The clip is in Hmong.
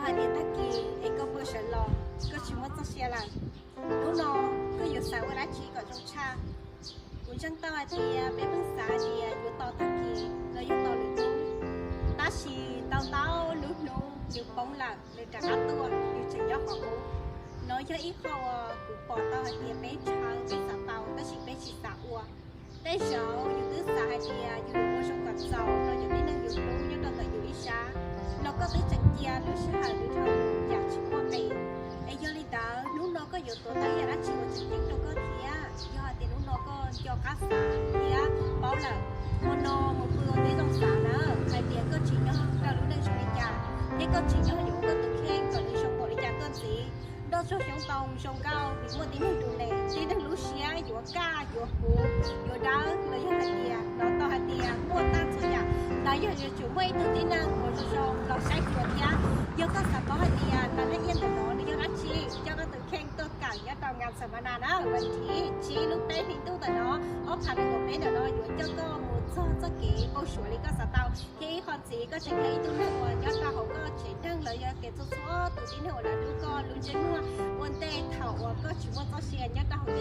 Hais tias tag kis es koj pw sawv los, koj tsis muaj txoj sia lawm, hnub no koj yuav xav ua dab tsi kom zoo tshaj? Kuv ntseeg tau hais tias peb pheej xav hais tias yuav tos tag kis los yog tos lwm hnub, tab sis tau ntau lub hnub nws poob lawm nws rov qab tuaj, nws tseem nyob qhov qub. Nov yog ib qho uas kuv pom tau hais tias peb ntshaw peb xav tau tab sis peb tsis xav ua. Tej zaum yus twb xav hais tias yus yuav ua zoo kom txaus rau cov tib neeg yus hlub nyob rau ntawm yus ib sab, los koj twb tseem cia lub sij hawm nws dhau yam tsis muaj nqis. Es yog li ntawd hnub no koj yuav tuav tau yam dab tsi uas tseem ceeb rau koj thiab? Yog hais tias hnub no koj nco qab xav thiab paub lawm, hmo no mus pw ua tib zoo xav na, hais tias koj tsim nyog koj lub neej zoo li cas, thiab koj tsim nyog yuav ua koj tus kheej kom nws zoo npaum li cas tuaj ntxiv. Nroj tsuag xyoob ntoo zoo nkauj vim muaj tib neeg tus nees, tib neeg lub siab yuav kaj yuav huv yuav dawb, los yog hais tias hnov tau hais tias muaj tag txhua yam. Ntawd yog yuav tsum muaj ib tug tib neeg uas zoo zoo los saib xyuas thiab. Yog koj xav paub hais tias ntawm nej iab ntawm no nws yog dab tsi, coj koj tus kheej tuaj kawm nyob rau nkas xas mas nas na, vas thiv tsib lub peb hli ntuj ntawm no, ob phav nees nkaum peb ntawm no yuav coj koj mus txog txoj kev npau suav li koj xav tau. Thiab ib qho ntxiv koj tseem yog ib tug neeg uas nyob rau hauv koj tsev neeg los yog kev txhua txhua tus tib neeg uas los hlub koj lub ntsej muag ua ntej thaum uas koj tsis muaj txoj sia nyob rau hauv